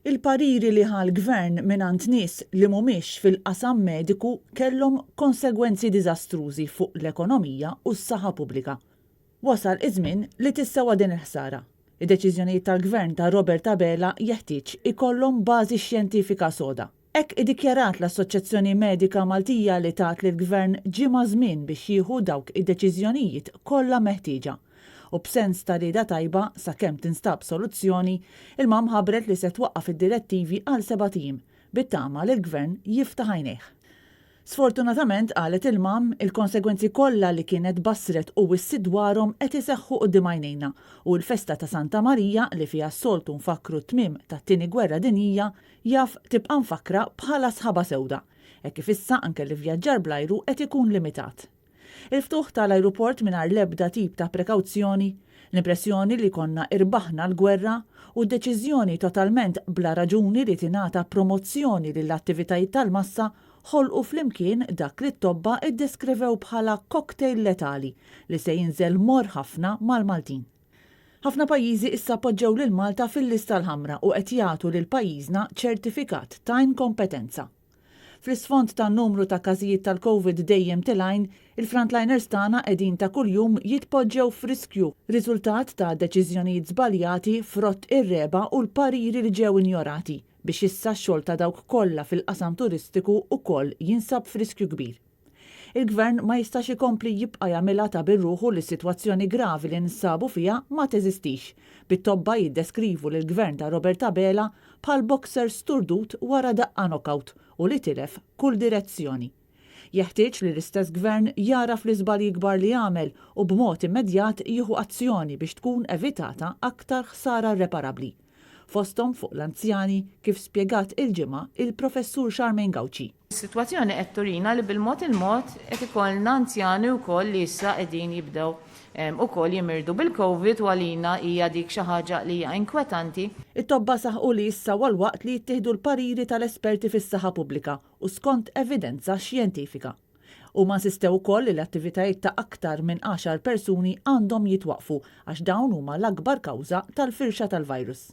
Il-pariri li ħa l-Gvern mingħand nies li mhumiex fil-qasam mediku kellhom konsegwenzi diżastrużi fuq l-ekonomija u s-saħħa pubblika. Wasal iż-żmien li tissewwa din il-ħsara. Id-deċiżjonijiet tal-Gvern ta' Robert Abela jeħtieġ ikollhom bażi xjentifika soda. Hekk iddikjarat l-Assoċjazzjoni Medika Maltija li tat lill-Gvern ġimgħa żmien biex jieħu dawk id-deċiżjonijiet kollha meħtieġa. U b'sens ta' rieda tajba, sakemm tinstab soluzzjoni, il-MAM ħabbret li se twaqqaf id-direttivi għal sebat ijiem, bit-tama li l-Gvern jiftaħ għajnejh. Sfortunatament, qalet il-MAM, il-konsegwenzi kollha li kienet bassret u wissiet dwarhom qed iseħħu quddiem għajnejna u l-festa ta' Santa Marija, li fiha s-soltu nfakkru t-tmiem tat-Tieni Gwerra Dinjija, jaf tibqa' mfakkra bħala sħaba sewda, hekk kif issa anke l-ivvjaġġar bl-ajru qed ikun limitat. Il-ftuħ ta' l-ajruport mingħajr l-ebda tip ta' prekawzjoni, l-impressjoni li konna irbaħna l-gwerra u d-deċiżjoni totalment bla raġuni li tingħata promozzjoni lill-attivitajiet tal-massa ħolqu flimkien dak li t-tobba ddeskrivew bħala cocktail letali li se jinżel morr ħafna mal-Maltin. Ħafna pajjiżi issa poġġew lil Malta fil-lista l-ħamra u qed jagħtu lil pajjiżna ċertifikat ta' inkompetenza. Fl-isfond ta' numru ta' każijiet tal-Covid dejjem tilgħin, il-frontliners tagħna qegħdin ta' kuljum jitpoġġew f'riskju riżultat ta' deċiżjonijiet żbaljati frott ir-regħba u l-pariri li ġew injorati, biex issa x-xogħol ta' dawk kollha fil-qasam turistiku wkoll jinsab f'riskju kbir. Il-Gvern ma jistax ikompli jibqa' jagħmilha ta' bir-ruħu li s-sitwazzjoni gravi li ninsabu fiha ma teżistix, bit-tobba jiddeskrivu lill-Gvern ta' Robert Abela bħal boxer sturdut wara daqqa knockout u li tilef kull direzzjoni. Jeħtieġ li l-istess Gvern jagħraf l-iżbalji kbar li għamel u b'mod immedjat jieħu azzjoni biex tkun evitata aktar ħsara rreparabbli. Fosthom fuq l-anzjani kif spjegat il-Ġimgħa il-Professur Charmaine Gauci. Is-sitwazzjoni qed turina li bil-mod il-mod qed ikollna anzjani wkoll li issa qegħdin jibdew ukoll jimirdu bil-Covid u għalina hija dik xi ħaġa li hija inkwetanti. It-tobba saħqu li issa huwa l-waqt li jittieħdu l-pariri tal-esperti fis-saħħa pubblika u skont evidenza xjentifika. Huma insistew ukoll li l-attivitajiet ta' aktar minn għaxar persuni għandhom jitwaqqfu għax dawn huma l-akbar kawża tal-firxa tal-virus.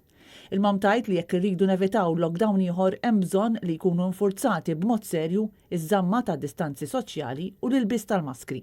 Il-MAM tgħid li jekk irridu nevitaw lockdown ieħor hemm bżonn li jkunu infurzati b'mod serju ż-żamma ta' distanzi soċjali u l-ilbies tal-maskri.